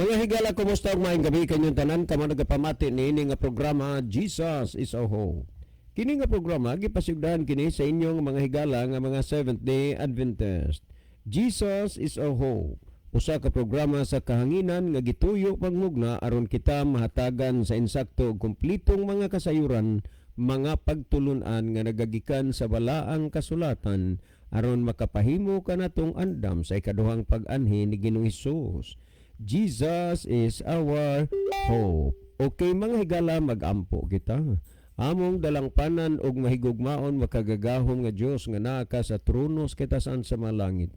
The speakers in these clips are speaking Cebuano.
Mga higala, kumusta ug maayong gabi kanyong tanan kamo nagapamati niini nga programa, Jesus is Our Hope. Kini nga programa gipasigdahan kini sa inyong mga higala nga mga Seventh Day Adventist. Jesus is Our Hope. Usa ka programa sa kahanginan nga gituyo pagmugna aron kita mahatagan sa insakto ug kumplitong mga kasayuran, mga pagtulunan nga nagagikan sa balaang kasulatan aron makapahimo kanatong andam sa ikaduhang pag-anhi ni Ginoong Hesus. Jesus is our hope. Okay, mga higala, magampo kita. Among dalangpanan og mahigugmaon, makagagahom nga Dios nga naa ka sa trono sa kitasan sa mga langit.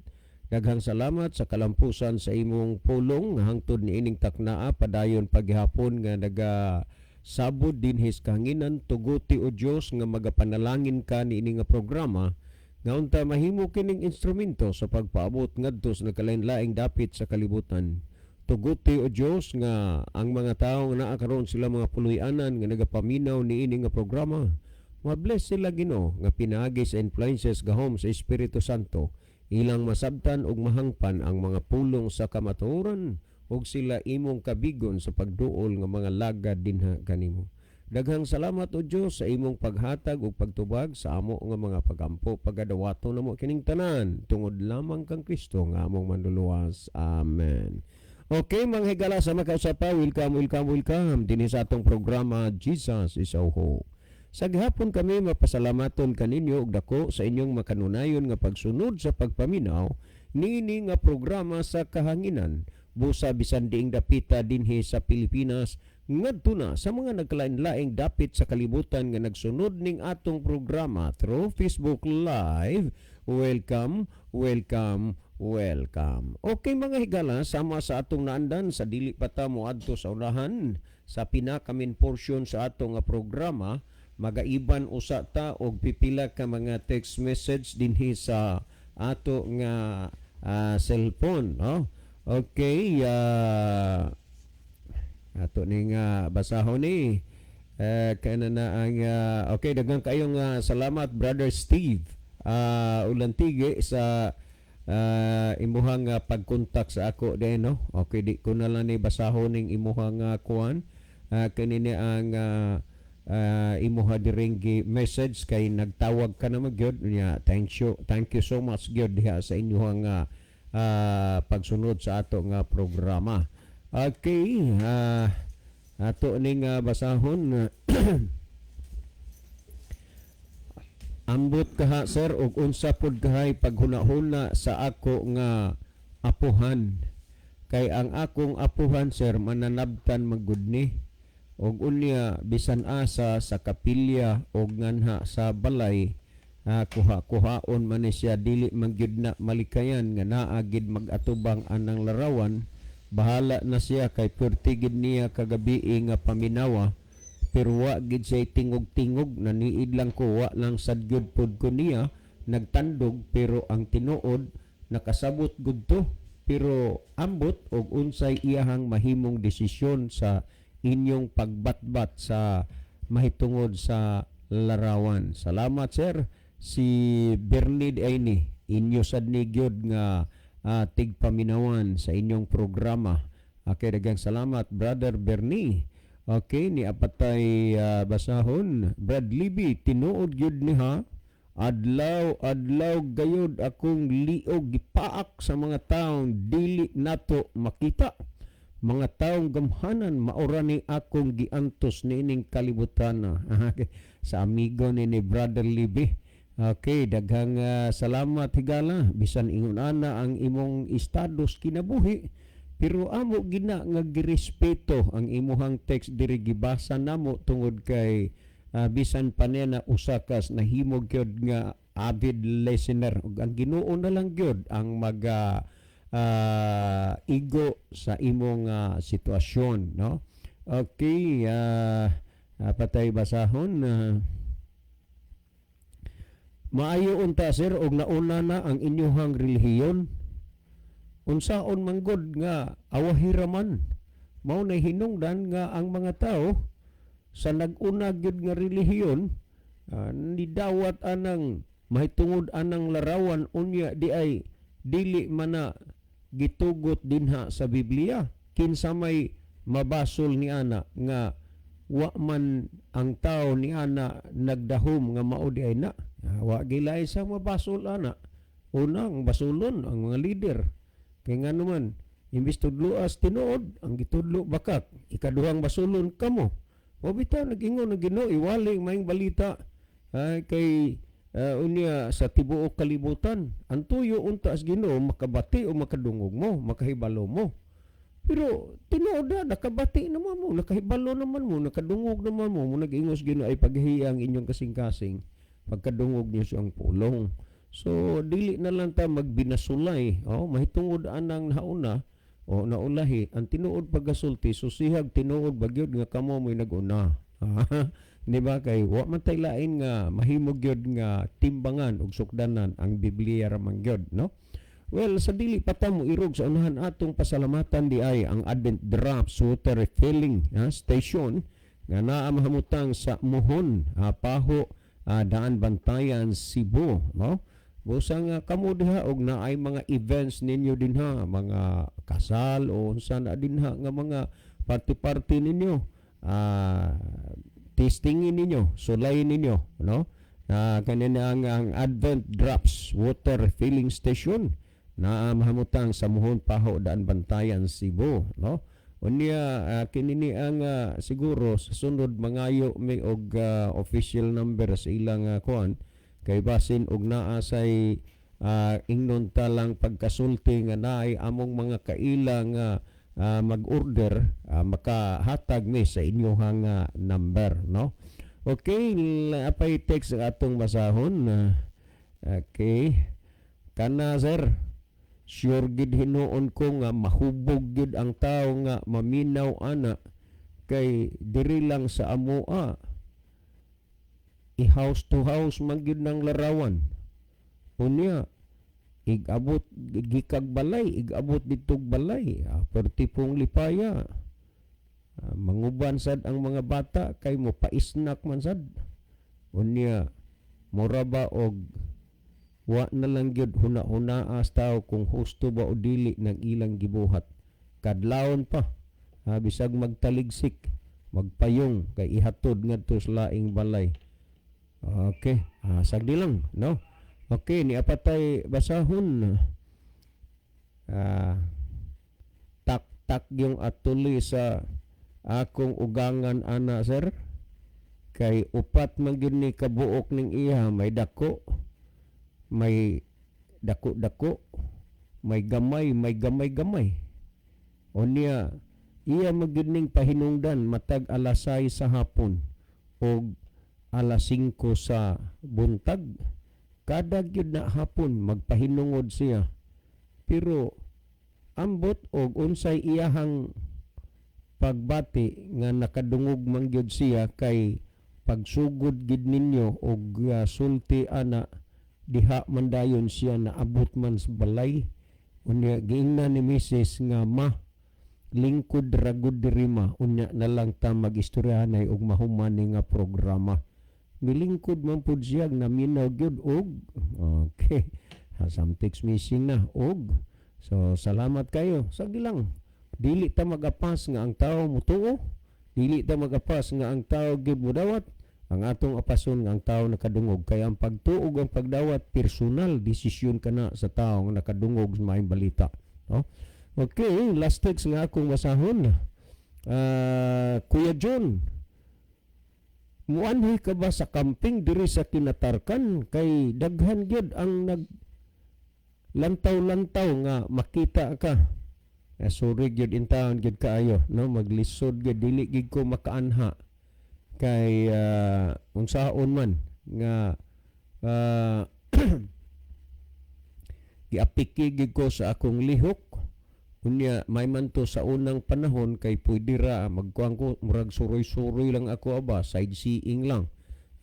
Daghang salamat sa kalampusan sa imong pulong nga hangtod niining taknaa padayon paghapon nga naga sabod dinhi sa kahanginan. Tuguti, o Dios, nga magapanalangin ka niini nga programa nga unta mahimo kining instrumento sa pagpaabot ngadto sa nagkalain-laing dapit sa kalibutan. Tuguti, o Dios, nga ang mga tawo nga naa karon sila mga puloy-anan nga nagapaminaw niini nga programa, mabless sila, Ginoo, nga pinaagi sa influences gahom sa Espiritu Santo ilang masabtan ug mahangpan ang mga pulong sa kamatuoran ug sila imong kabigon sa pagduol nga mga lagad dinha kanimo. Daghang salamat, o Dios, sa imong paghatag ug pagtubag sa amo nga mga pagampo. Pagadawato namo kining tanan tungod lamang kang Kristo nga among manluluwas. Amen. Okay, mga higala, sa makausapa, welcome, welcome, welcome dinhi sa atong programa, Jesus is Our Hope. Sa gihapon kami mapasalamaton kaninyo og dako sa inyong makanunayon nga pagsunod sa pagpaminaw niini nga programa sa kahanginan, busa bisan diing dapita dinhi sa Pilipinas ngadto na sa mga nagkalain-laing dapit sa kalibutan nga nagsunod ning atong programa through Facebook Live. Welcome, welcome, welcome. Okay, mga higala, sama sa atong naandan sa dili pa ta moadto sa unahan sa pinaka main portion sa atong nga programa, magaiban usa ta og pipila ka mga text message dinhi sa ato nga cellphone, no? Okay, ato ning basahon ni kana na ang okay, daghang kayong salamat, Brother Steve Ulantige, sa imuhang pagkontak sa ako din, no? Okay, di ko na lang ni basahon ning imuhang kuan, kanini ang imuha diring gi message kay nagtawag ka naman gyud niya. Thank you, thank you so much gyud diha sa inyuhang pagsunod sa ato nga programa. Okay, ato ning basahon. Ambot kaha, sir, og unsa pod kahay paghunahuna sa ako nga apuhan, kay ang akong apuhan, sir, mananabtan magud ni og unya bisan asa sa kapilya og nganha sa balay, kuha-kuhaon man ni siya. Dili man gyud na malikayan nga naa gid mag-atubang anang larawan. Bahala na siya kay perti gid niya kagabi nga paminawa, pero wa gid siya tingog-tingog. Naniid lang ko, wa lang sad gyud pod ko niya nagtandog, pero ang tinuod nakasabot gud to. Pero ambot og unsay iyahang mahimong desisyon sa inyong pagbatbat sa mahitungod sa larawan. Salamat, sir. Si Bernard Aini, inyo sad ni gyud nga tigpaminawan sa inyong programa. Okay, daghang salamat, Brother Bernie. Okay, ni apatay basahon. Brad Libby, tinuod gyud ni ha. Adlaw adlaw gayud akong liog gipaak sa mga taong dili nato makita. Mga taong gamhanan, maura ni akong giantos niining kalibutan. Okay. Sa amigo ni Brother Libby. Okay, daghang salamat, higala. Bisan ingon ana ang imong estados kinabuhi, pero amo gina nga girespeto ang imuhang text diri, gibasa namo tungod kay bisan pa niya na usa ka nahimo gyud nga avid listener, ug ang Ginoo na lang gyud ang mag igo sa imong sitwasyon, no? Okay, patay basahon. Maayo unta, sir, og nauna na ang inyuhang relihiyon. Unsaon man gud nga awahira man, mao na hinungdan nga ang mga tao sa nag-una gyud nga relihiyon nidawat anang mahitungod anang larawan, unya di ay dili man na gitugot dinha sa Biblia. Kinsa may mabasol ni ana nga wa man ang tao ni ana nagdahom nga mao di ay na? Wa gilay sa mabasol ana. Una ang basulon ang mga leader. Kay ngano man, imbis tudloas tinuod, ang gitudlo bakak. Ikaduhang basulon kamo. O bitaw nag-ingon ang Ginoo, iwali ang maayong balita ay kay unya sa tibuok kalibutan. Ang tuyo unta sa Ginoo, makabati o makadungog mo, makahibalo mo. Pero tinuod na, nakabati naman mo, nakahibalo naman mo, nakadungog naman mo, mo nag-ingos Ginoo ay paghiya ang inyong kasing-kasing pagkadungog niyo sa ang pulong. So dili na lang ta magbinasulay, oh, mahitungod anang nauna o naulahi ang tinuod pagkasulti, susihag tinuod bagyod nga kamo mo'y nag-una. Di ba, kay wa man tay lain nga mahimo gyud nga timbangan ug sukdanan, ang Biblia ra man gyud, no? Well, sa dili pa ta mo irog sa unahan, atong pasalamatan di ay ang Advent Drops Water Refilling Station nga naa mahamutang sa Muhon, Paho, Daan Bantayan, Cebu, no? Busa nga kamo diha og naay mga events ninyo dinha, mga kasal o unsa na dinha nga mga party-party ninyo, testingin ninyo, sulayin ninyo, no? Kanina ang Advent Drops Water Refilling Station na mahamutang sa Muhon, Paho, Daan Bantayan, Cebu, no? Unya kini ni ang siguro sa sunod mangayo mi og official number sa ilang kuan kay basin og naa say ingnon ta lang pagkasulti nga naay among mga kaila nga mag-order, makahatag mi sa inyong number, no? Okay, apay text ang atong basahon. Okay, kana sir, sure gid hinuon ko nga mahubog gyud ang tao nga maminaw ana kay diri lang sa amoa, i-house to house man gyud ng larawan. Unya igabot gikag balay, igabot ditog balay, perti pong lipaya. Manguban sad ang mga bata kay mo pa-snack man sad. Unya mura ba og wa na lang gyud huna-hunaa sa tao kung husto ba o dili ng ilang gibuhat. Kadlawon pa, bisag magtaligsik, magpayong kay ihatod ngadto sa laing balay. Okay, sagdi lang, no? Okay, ni apatay basahon. Tak-tak yung atuli sa akong ugangan ana, sir. Kay upat man gyud ni kabuok ning iya, may dako, may dako-dako, may gamay, may gamay-gamay. Unya, iya man gyud ning pahinungdan matag alas 6 sa hapon og alas 5 sa buntag. Kada gyud na hapon magpahinungod siya. Pero ambot og unsay iyahang pagbati nga nakadungog man gyud siya kay pagsugod gid ninyo og sulti ana diha man dayon siya naabot man sa balay. Unya giingnan ni Mrs. nga, "Ma, lingkod ra gud diri, ma, unya na lang ta magistoryahanay og mahuman ni nga programa." Milingkod man pud siya, naminaw gyud og okay. Some text missing na og so salamat kayo. Sagdi lang, dili ta magapas nga ang tao mutuo, dili ta magapas nga ang tao gyud modawat. Ang atong apason nga ang tao nakadungog, kay ang pagtuog, ang pagdawat, personal desisyon kana sa tao nga nakadungog sa maayong balita, no? Okay, last text nga akong basahon. Kuya John, muanhi ka ba sa camping diri sa Kinatarkan kay daghan gyud ang nag lantaw-lantaw nga makita ka? Sorry gyud intawon gyud kaayo, no, maglisod gyud, dili gyud ko makaanha kay unsaon man nga giapiki gyud ko sa akong lihok. Unya may man to sa unang panahon kay pwede ra magkuan ko, murag suroy-suroy lang ako aba, sightseeing lang.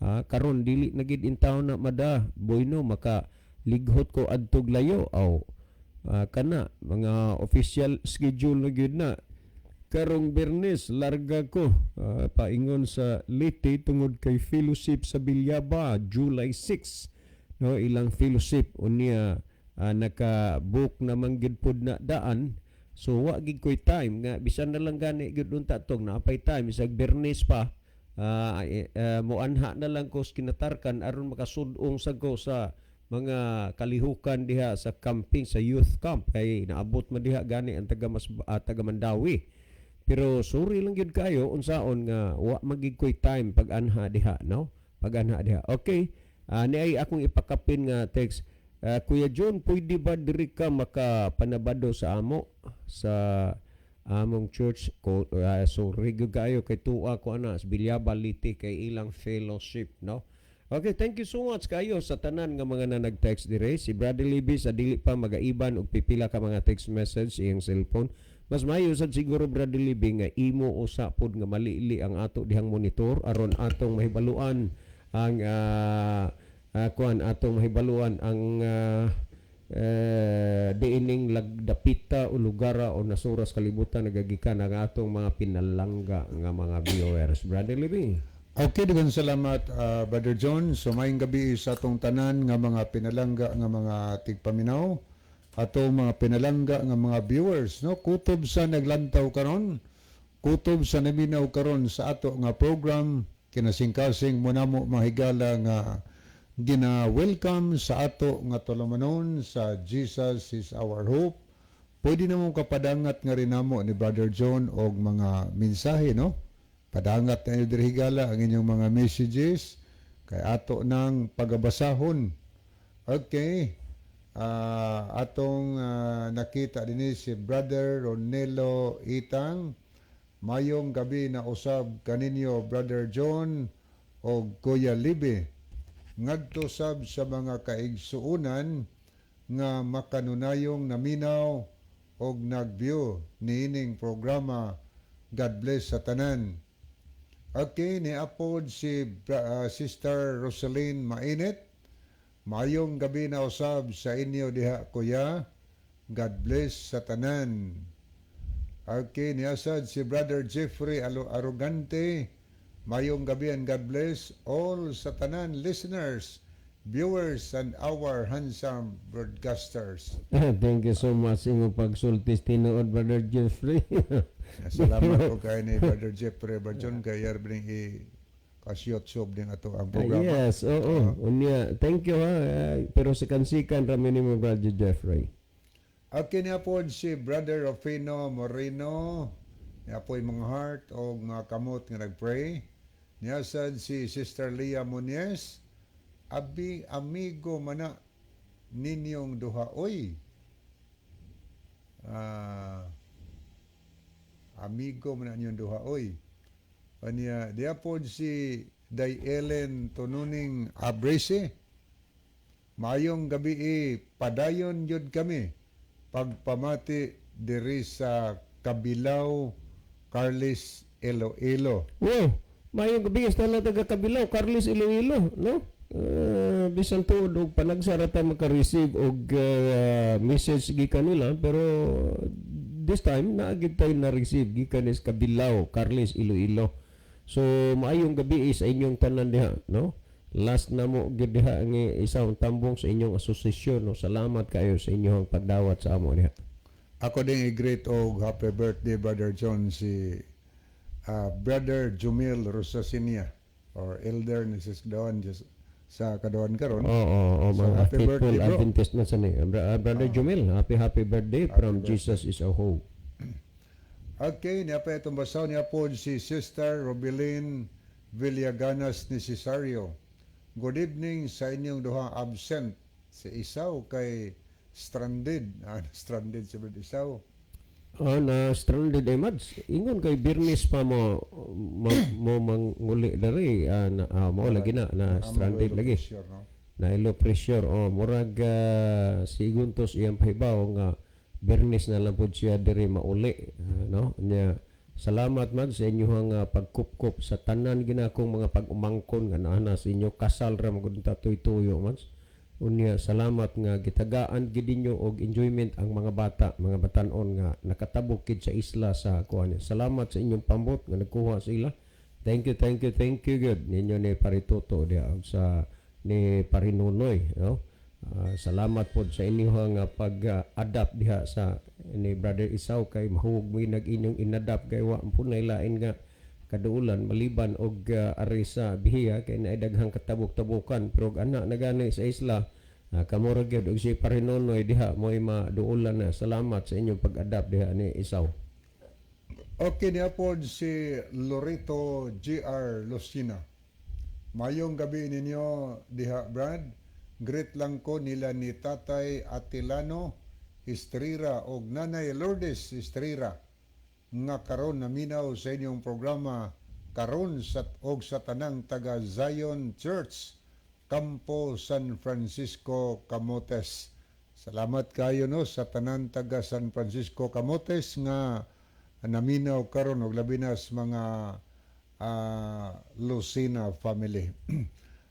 Karon dili na gid intawon na mada boy, no, maka lighot ko adtog layo aw kana mga official schedule na gyud na. Karong Bernes larga ko paingon sa Leyte tungod kay fellowship sa Bilyaba, July 6, no, ilang fellowship. Unya naka-book naman gid pod na daan. So wa gid koy time nga bisan na lang gani gyud unta tong naapay time isag Bernes pa, moanha na lang ko sa kinatarkan aron makasudong sa ko sa mga kalihukan diha sa camping, sa youth camp, kay naabot man diha gani ang taga mas taga Mandawi. Pero sorry lang gyud kayo, unsaon nga wa magig koy time pag anha diha, no? Pag anha diha. Okay, ni ay akong ipakapin nga text. Kuya John, pwede ba diri ka makapanabado sa amo sa among church ko? Sorry gyud kayo kay tuwa ko ana sa Bilyaba, Leyte, kay ilang fellowship, no? Okay, thank you so much kayo sa tanan nga mga na nag-text dire. Si Brother Libby sa dili pa magaiban og pipila ka mga text message sa iyang cellphone. Mas maayo sad siguro, Brother Libby, nga imo usa pod nga malili ang ato dihang monitor aron atong mahibaluan ang kuan, atong mahibaluan ang diining lagdapita o lugara o nasuras kalibutan nagagikan ang atong mga pinalangga nga mga viewers. Brother Libby. Okay, daghang salamat, Brother John. So maayong gabi sa atong tanan nga mga pinalangga nga mga tigpaminaw, atong mga pinalangga nga mga viewers, no? Kutob sa naglantaw karon, kutob sa naminaw karon sa ato nga program, kinasingkasing mo namo mahigala nga gina-welcome sa ato nga tulumanon sa Jesus is Our Hope. Pwede na mong kapadangat nga rin namo ni Brother John og mga mensahe, no? Padangat na diri, higala, ang inyong mga messages kay ato nang pagabasahon. Okay. Atong nakita din si Brother Ronelo Itang. Mayong gabi na usab kaninyo, Brother John o Kuya Libe. Ngadto sab sa mga kaigsuonan nga makanunayong naminaw og nag-view niining programa. God bless sa tanan. Okay, niapod si Sister Rosaline Mainit. Mayong gabi na usab sa inyo diha, kuya. God bless sa tanan. Okay, niasad si Brother Jeffrey Alo Arrogante. Mayong gabi and God bless all sa tanan listeners, viewers, and our handsome broadcasters. Thank you so much imong pagsultis tinuod, Brother Jeffrey. Salamat ko kay ni Brother Jeffrey Barjon kay yarbing i kasyot-sob din ato ang programa. Yes, oo. Unya, thank you ha. Pero sikan-sikan rami nimo, Brother Jeffrey. Okay, niya po si Brother Rufino Moreno. Niya po mga heart o mga kamot nga nagpray. Niya sad si Sister Leah Muñez. Abi, amigo mana ninyong duha oy. Amigo mana ninyong duha oy. Anya, diya po si Day Ellen Tununing Abrese. Mayong gabi padayon yun kami pagpamati diri sa Kabilaw, Carles, Iloilo. Wow, mayong gabi sa tanan taga Kabilaw, Carles, Iloilo, no? Bisan tuod og panagsara ta maka-receive og message gikan nila, pero this time naa gid tay na-receive gikan is Kabilaw, Carles, Iloilo. So maayong gabi sa inyong tanan diha, no? Last na mo gid diha ang isang tambong sa inyong asosasyon, no? Salamat kayo sa inyong pagdawat sa amo diha. Ako din i-greet og happy birthday, Brother John, si Brother Jumil Rosasinia or elder ni sis Dawan sa Kadawan karon. Oo, So, mga happy faithful birthday, bro. Adventist na sa ni. Brother Jumil, happy happy birthday from Jesus is a Hope. Okay, niya pa itong basaw niya po si Sister Robilin Villaganas ni Cesario. Good evening sa inyong duha absent. Si Isaw kay stranded. Stranded si Brother Isaw. Oh, na stranded ay Mads. Ingon kay Birnis pa mo manguli diri, na, mo lagi na na stranded lagi. Pressure, no? Na ilo pressure. Oh, murag si Guntos iyang pahibaw nga Bernis na lang pod siya diri mauli, no? Nya salamat man sa inyong pagkupkop sa tanan ginakong mga pag-umangkon nga naa na sa inyo, kasal ra magud ta tuy-tuyo, Mads. Unya salamat nga gitagaan gid ninyo og enjoyment ang mga bata, mga batan-on nga nakatabok gid sa isla sa kuan. Salamat sa inyong pambot nga nagkuha sila. Thank you, thank you, thank you good ninyo ni Parituto diha og sa ni Parinunoy, no? Salamat pod sa inyong nga pag-adapt diha sa ni Brother Isaw kay mahug mo nag inyong inadapt kay wa po lain nga kaduulan maliban og ari sa Bihiya kay naay daghang katabok-tabokan, pero og ana na gani sa isla, kamo ra gyud og si Parinonoy diha mo'y maduulan na. Salamat sa inyong pag-adapt diha ni Isaw. Okay, niya pod si Loreto G.R. Lucina. Mayong gabi ninyo diha, Brad. Greet lang ko nila ni Tatay Atilano Estrera og Nanay Lourdes Estrera nga karon naminaw sa inyong programa karon sa og sa tanang taga Zion Church, Campo San Francisco, Camotes. Salamat kayo, no, sa tanan taga San Francisco Camotes nga naminaw karon og labi na sa mga Lucina family.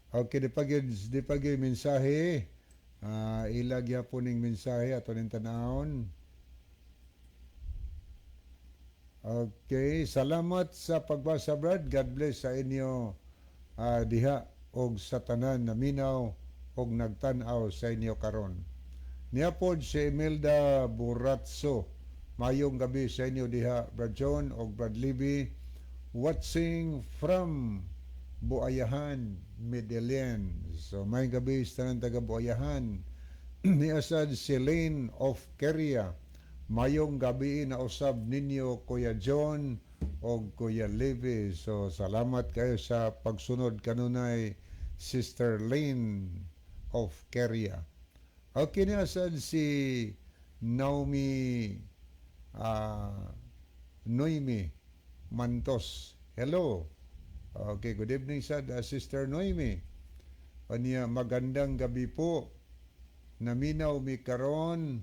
Okay, di pa gyud mensahe. Ila gyapon ning mensahe ato ning tanawon. Okay, salamat sa pagbasa, Brad. God bless sa inyo diha og sa tanan naminaw og nagtan-aw sa inyo karon. Niya pod si Imelda Buratso. Mayong gabi sa inyo diha, Brad John og Brad Libby. Watching from Buayahan, Medellin. So mayong gabi sa tanan taga Buayahan. Niya sad si Lane of Keria. Mayong gabi na usab ninyo, Kuya John og Kuya Levi. So salamat kayo sa pagsunod kanunay, Sister Lane of Keria. Okay, niya sad si Naomi Noemi Mantos. Hello. Okay, good evening sad, Sister Noemi. Anya, magandang gabi po. Naminaw mi karon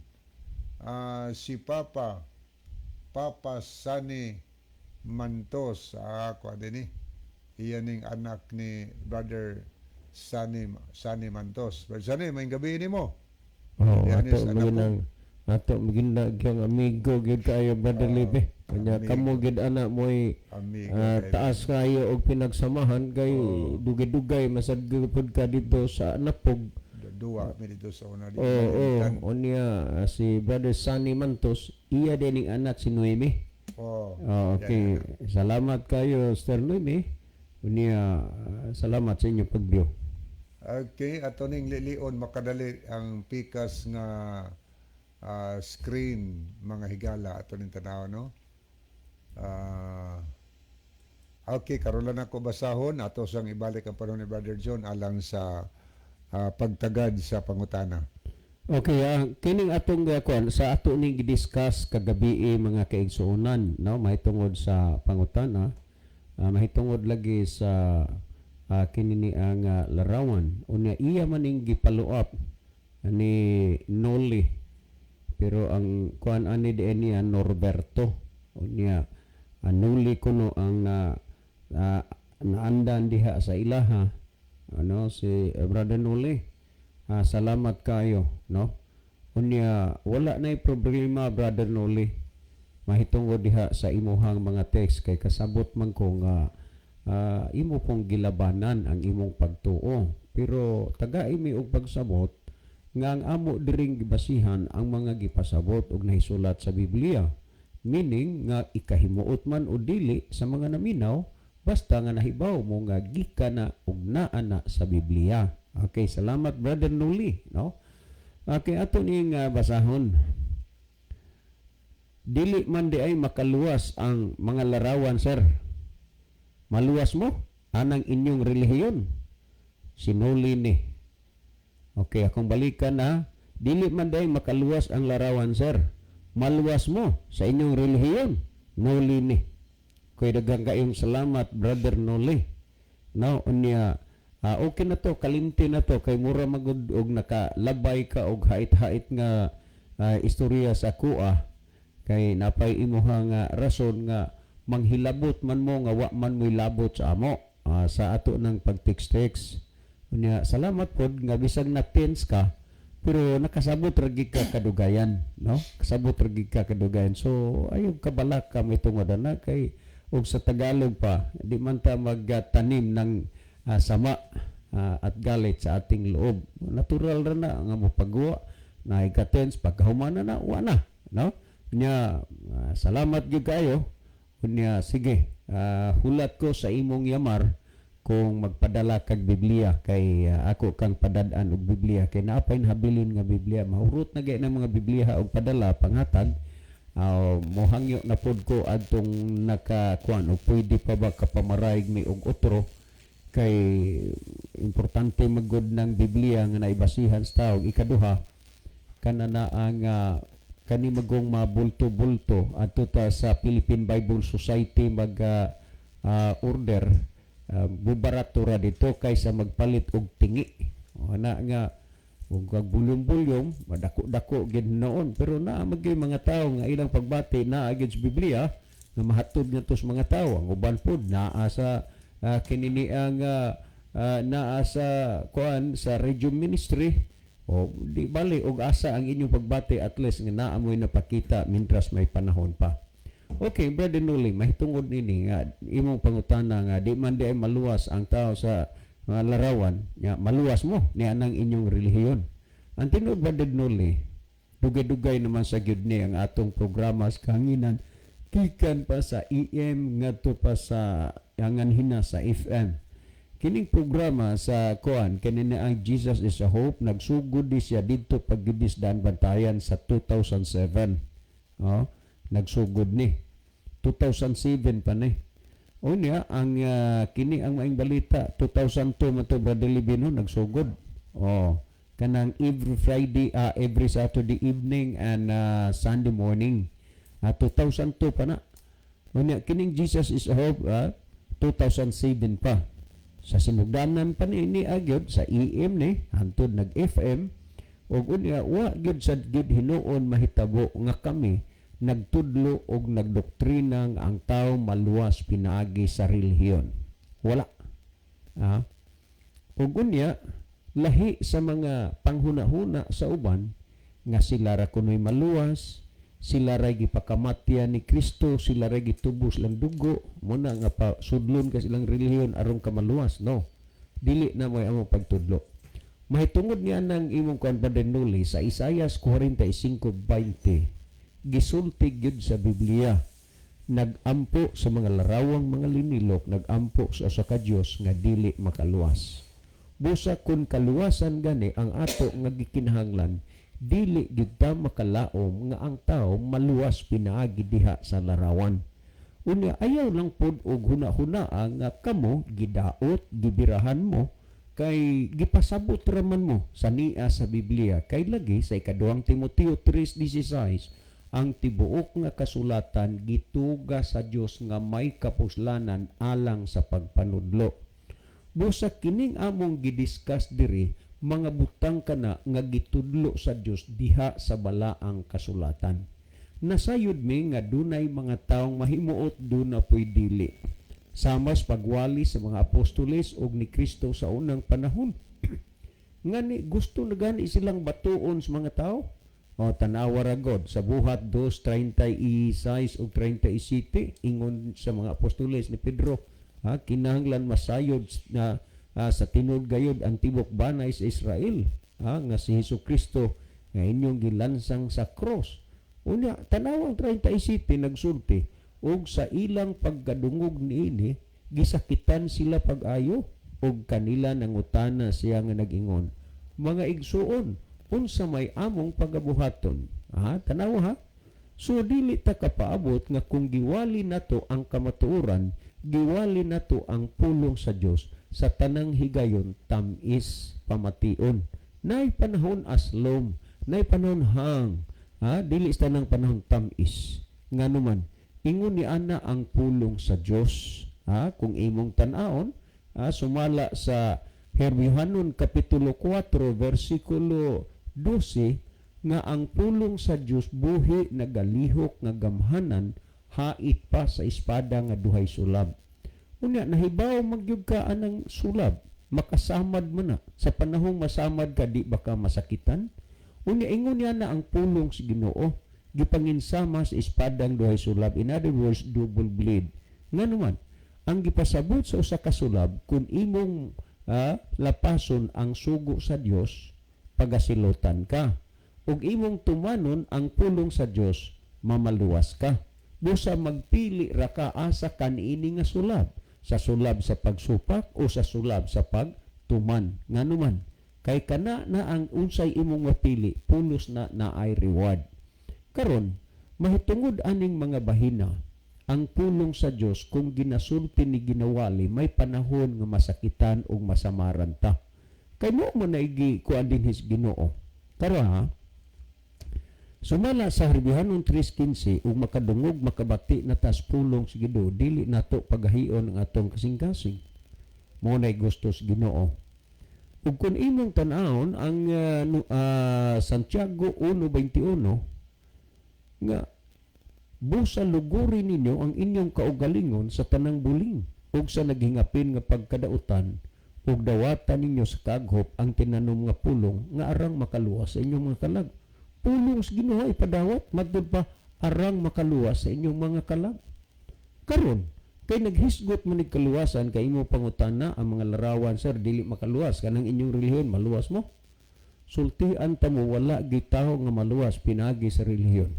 si Papa Papa Sani Mantos. Ako din ni. Iyan ning anak ni Brother Sani Sani Mantos. Brother Sani, may gabi nimo. Oh, Diyan ato is anak ko. Maginang ato maginda gyud amigo gyud kayo, Brother Libe. Kanya Amigo. Kamo gyud ana mo'y Amigo kayo. Taas kayo og pinagsamahan kay dugay-dugay masad gyud pud ka dito sa Napog. Duwa mi dito sa una. Di Oo, oh, malimtan. unya si Brother Sunny Mantos, iya din ning anak si Noemi. Oh. Oh, okay. Salamat kayo, Sir Noemi. Unya, salamat sa inyo pag-view. Okay, ato ning lilion makadali ang pikas nga screen, mga higala, ato ning tanaw, no. Okay, karon lang ako basahon ato sang ibalik ang panahon ni Brother John alang sa pagtagad sa pangutana. Okay, kining atong kuan sa ato ning gidiscuss kagabi, mga kaigsuonan, no, mahitungod sa pangutana, mahitungod lagi sa kini ni ang larawan. Unya iya man ning gi-follow up ni Noli. Pero ang kuan ani diin niya Norberto. Unya Noli kuno ang naandan diha sa ilaha, ano, si Brother Noli. Salamat kayo, no? Unya wala nay problema, Brother Noli, mahitungod diha sa imuhang mga text kay kasabot man ko nga imo pong gilabanan ang imong pagtuo. Pero tagai mi og pagsabot nga ang amo diring gibasihan ang mga gipasabot og nahisulat sa Biblia. Meaning nga ikahimuot man o dili sa mga naminaw, basta nga nahibaw mo nga gikan na og naa na sa Biblia. Okay, salamat, Brother Nuli, no? Okay, ato ning basahon. Dili man di ay makaluwas ang mga larawan, sir. Maluwas mo anang inyong relihiyon. Sinuli ni. Okay, akong balikan na. Dili man di ay makaluwas ang larawan, sir. Maluwas mo sa inyong relihiyon. Nuli ni. Kay daghang kayong salamat, Brother Noli. No, unya okay na to, kalimti na to kay mura magud og nakalabay ka og hait-hait nga istorya sa kuha kay napay imuha nga rason nga manghilabot man mo nga wa man mo'y labot sa amo sa ato ng pag-text-text. Unya salamat pod nga bisag na tense ka pero nakasabot ra gid ka kadugayan, no? Kasabot ra gid ka kadugayan. So ayaw kabalak ka may tungod ana kay og sa Tagalog pa, di man ta magtanim ng sama. at galit sa ating loob. Natural ra na nga mopaguwa na ikatense, pagkahumana na, wa na, no? Nya salamat gyud kayo. Unya sige, hulat ko sa imong yamar kung magpadala kag Biblia kay ako kang padad-an og Biblia kay naa pay nahabilin nga Biblia. Mahurot na gay ng mga Biblia og padala panghatag. Mohangyo na pod ko adtong nakakuan og pwede pa ba kapamarayg mi og otro kay importante magod ng Biblia nga naibasihan sa tao. Ikaduha, kana na ang kani magong mabulto-bulto adto ta sa Philippine Bible Society mag order, bubarato ra dito kaysa magpalit og tingi. O, ana nga ug kag bulyong-bulyong madako-dako gid noon, pero naa magyud mga tawo nga ilang pagbati naa gyud sa Biblia nga mahatod ngadto sa mga tawo. Ang uban pod naa sa kinini ang naa sa kuan sa radio ministry. O di bali og asa ang inyong pagbati, at least nga naa mo'y napakita mintras may panahon pa. Okay, Brother Noli, mahitungod nini nga imong pangutana nga di man di ay maluwas ang tao sa mga larawan, nga maluwas mo ni anang inyong relihiyon. Ang tinuod, Brother Noli, dugay-dugay naman sa gyud ni ang atong programa sa kahanginan gikan pa sa EM ngadto pa sa angan hina sa FM. Kining programa sa kuan kini na ang Jesus is a Hope, nagsugod di siya didto paggibis daan Bantayan sa 2007. Oh, nagsugod ni 2007 pa ni. Unya ang kini ang maing balita, 2002 man to, Brother Libino, nagsugod. Oh, kanang every Friday, every Saturday evening and Sunday morning. 2002 pa na. Unya kining Jesus is a Hope, 2007 pa. Sa sinugdanan pa ni agyod sa EM ni hantod nag FM. Ug unya wa gyud sad gyud hinuon mahitabo nga kami nagtudlo og nagdoktrina nga ang tao maluwas pinaagi sa relihiyon. Wala. Ug unya lahi sa mga panghuna-huna sa uban nga sila ra kuno'y maluwas, sila ra gipakamatyan ni Kristo, sila ra gitubos lang dugo, muna nga pa sudlon ka silang relihiyon aron ka maluwas. No. Dili na mo'y among pagtudlo. Mahitungod niya nang imong kuan, Brother Noli, sa Isayas 45:20, gisulti gyud sa Biblia, nagampo sa mga larawang mga linilok, nagampo sa usa ka Dios nga dili makaluwas. Busa kung kaluwasan gani ang ato nga gikinahanglan, dili gyud ta makalaom nga ang tao maluwas pinaagi diha sa larawan. Unya ayaw lang pod og huna-hunaa nga kamo gidaot, gibirahan mo kay gipasabot raman mo sa nia sa Biblia, kay lagi sa ikaduhang Timoteo 3:16, ang tibuok nga kasulatan gituga sa Dios nga may kapuslanan alang sa pagpanudlo. Busa kining among gidiscuss diri, mga butang kana nga gitudlo sa Dios diha sa balaang kasulatan. Nasayod mi nga dunay mga taong mahimuot, duna po'y dili. Samas pagwali sa mga apostoles og ni Kristo sa unang panahon. Ngani gusto na gani silang batuon sa mga tao. O tanawa ra god sa Buhat 2:36 ug 37, ingon sa mga apostoles ni Pedro, ha, kinahanglan masayod na sa tinuod gayod ang tibok banay sa Israel, ha, nga si Hesus Kristo nga inyong gilansang sa cross. Unya tanawang 37, nagsulti, ug sa ilang pagkadungog niini gisakitan sila pag-ayo ug kanila nangutana siya nga nag-ingon, "Mga igsuon, unsa may among pagabuhaton?" Ha, tanawa ha. So dili ta kapaabot nga kung giwali nato ang kamatuoran, giwali nato ang pulong sa Dios, sa tanang higayon tamis pamation. Nay panahon aslom, nay panahon hang, ha, dili sa tanang panahon tamis. Ngano man, ingon ni ana ang pulong sa Dios. Ha, kung imong tan-aon, ha, sumala sa Herbiohanon kapitulo 4 versikulo 12 nga ang pulong sa Dios buhi, nagalihok nga gamhanan, hait pa sa espada nga duhay sulab. Unya nahibaw magyud ka anang sulab, makasamad mo na. Sa panahong masamad ka, di ba ka masakitan? Unya ingon niya na ang pulong sa Ginoo gipanginsama sa espadang duhay sulab, in other words, double blade. Ngano man, ang gipasabot sa usa ka sulab, kung imong Lapason ang sugo sa Dios, pagasilotan ka. Ug imong tumanon ang pulong sa Dios, mamaluwas ka. Busa magpili ra ka asa kaniini nga sulab, sa sulab sa pagsupak o sa sulab sa pagtuman. Nganuman kay kana na ang unsay imong mapili, pulos na naay reward. Karon, mahitungod aning mga bahina, ang pulong sa Dios kung ginasulti ni ginawali, may panahon nga masakitan ug masamaran ta. Kay mo man naigi kuan dinhi sa Ginoo. Karon ha, sumala sa Herbihanon 3:15, ug makadungog makabati na tas pulong sa Ginoo, dili nato pagahion ang atong kasing-kasing. Mo nay gusto sa Ginoo. Ug kung imong tan-awon ang no, Santiago 1:21 nga busa luguri ninyo ang inyong kaugalingon sa tanang buling ug sa naghingapin nga pagkadautan, ug dawatan ninyo sa kaghop ang tinanom nga pulong nga arang makaluwas sa inyong mga kalag. Pulong sa Ginoo ipadawat matud pa arang makaluwas sa inyong mga kalag. Karon kay naghisgot man nig kaluwasan, kay imo pangutana ang mga larawan, "Sir, dili makaluwas kanang inyong relihiyon, maluwas mo?" Sultian ta mo, wala gitawo nga maluwas pinagi sa relihiyon.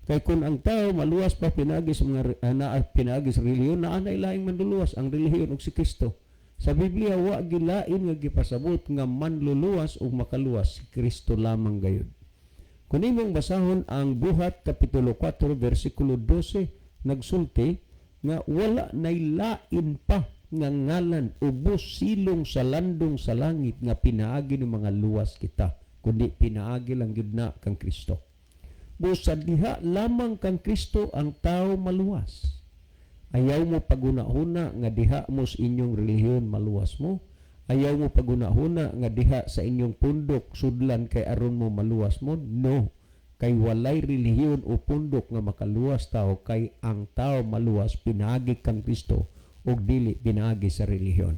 Kay kung ang tao maluwas pa pinagi sa mga na pinagi sa relihiyon, naa na ilaing manluluwas, ang relihiyon ug si Kristo. Sa Biblia wa gilain nga gipasabot nga manluluwas ug makaluwas, si Kristo lamang gayud. Kung imong basahon ang Buhat kapitulo 4 versikulo 12, nagsulti nga wala nay lain pa nga ngalan ubos silong sa landong sa langit nga pinaagi ng mga luwas kita, kundi pinaagi lang gyud na kang Kristo. Busa diha lamang kang Kristo ang tao maluwas. Ayaw mo pagunahuna nga diha mo sa inyong relihiyon maluwas mo. Ayaw mo pagunahuna nga diha sa inyong pundok sudlan kay aron mo maluwas mo. No. Kay walay relihiyon o pundok nga makaluwas tao, kay ang tao maluwas pinaagi kang Kristo ug dili pinaagi sa relihiyon.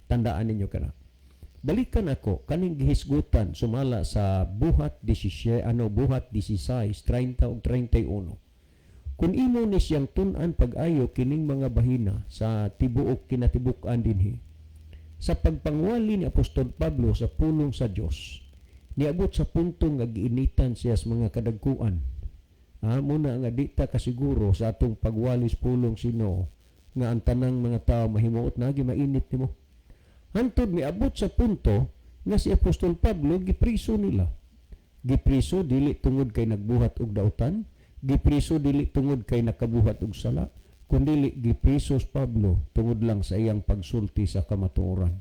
Tandaan ninyo kana. Balikan ako kaning gihisgutan sumala sa Buhat 17, ano, Buhat 16, 30 ug 31. Kung imo ni siyang tun-an pag-ayo kining mga bahina sa tibuok kinatibuk-an dinhi. Sa pagpangwali ni Apostol Pablo sa pulong sa Dios, niabot sa punto nga giinitan siya sa mga kadagkuan. Muna nga di ta kasiguro sa atong pagwali sa pulong sino nga ang tanang mga tao mahimuot na gi mainit nimo. Hantod miabot sa punto nga si Apostol Pablo gipriso nila. Gipriso dili tungod kay nagbuhat og dautan, gipriso dili tungod kay nakabuhat og sala, kundili gipriso si Pablo tungod lang sa iyang pagsulti sa kamatuoran.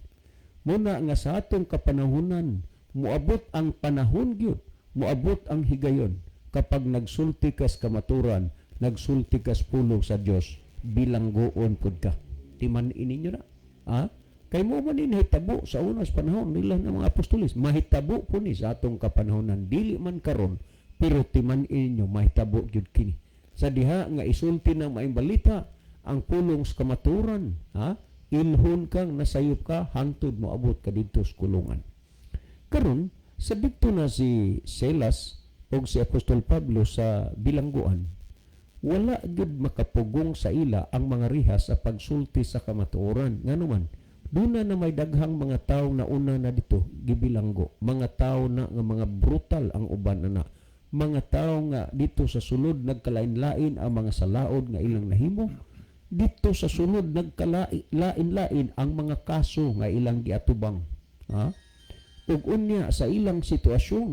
Muna nga sa atong kapanahunan, moabot ang panahon gyud, moabot ang higayon kapag nagsulti kas kamaturan, nagsulti kas pulong sa Dios, bilanggoon pud ka. Timan ininyo na. Ha? Kay mo man din hitabo sa unas panahon nila ng mga apostolis, mahitabo po ni sa atong kapanahonan, dili man karon, pero timan inyo mahitabo gyud kini. Sa diha nga isulti ng maayong balita ang pulong sa kamaturan, ha? Ilhon kang nasayop ka hangtod moabot ka didto sa kulungan. Karon sa didto na si Silas og si Apostol Pablo sa bilangguan, wala gyud makapugong sa ila ang mga rihas sa pagsulti sa kamatuoran. Ngano man, duna na may daghang mga tawo na una na dito gibilanggo, mga tawo na nga mga brutal ang uban ana, mga tawo nga dito sa sulod nagkalain-lain ang mga salaod nga ilang nahimo, dito sa sulod nagkalain-lain ang mga kaso nga ilang giatubang, ha? Ug unya sa ilang sitwasyon,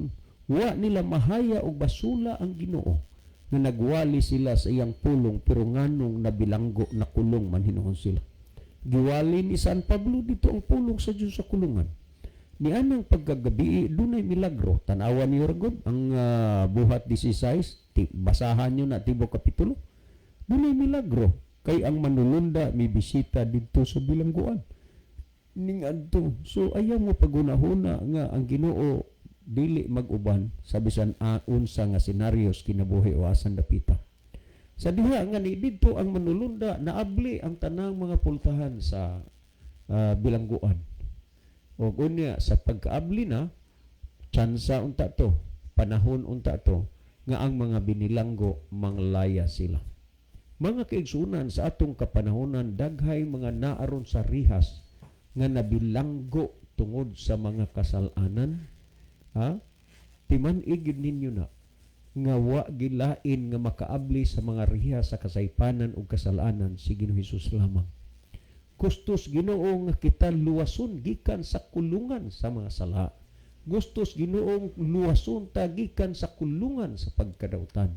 wa nila mahaya og basula ang Ginoo nga nagwali sila sa iyang pulong, pero nganong nabilanggo, nakulong man hinuon sila. Giwali ni San Pablo dito ang pulong sa Dios sa kulungan. Nianang pagkagabi, dunay milagro. Tanawan niyo ragod ang Buhat 16, basahan niyo na tibok kapitulo. Dunay milagro kay ang manulunda mi bisita didto sa bilangguan. Ning adto. So ayaw mo pagunahuna nga ang Ginoo dili mag-uban sa bisan unsa nga senaryos kinabuhi o asan dapita. Sa diha nga ni didto ang manulunda, naabli ang tanang mga pultahan sa bilangguan. Og unya sa pagkaabli na, tsansa unta to, panahon unta to nga ang mga binilanggo manglaya sila. Mga kaigsunan, sa atong kapanahonan daghay mga naaron sa rihas Nga nabilanggo tungod sa mga kasalanan, ha? Timan-i gyud ninyo na nga wa gilain nga makaabli sa mga riha sa kasaypanan ug kasalanan si Ginoo Hesus lamang. Gustos Ginoo nga kita luwason gikan sa kulungan sa mga sala. Gustos Ginoo luwason ta gikan sa kulungan sa pagkadautan.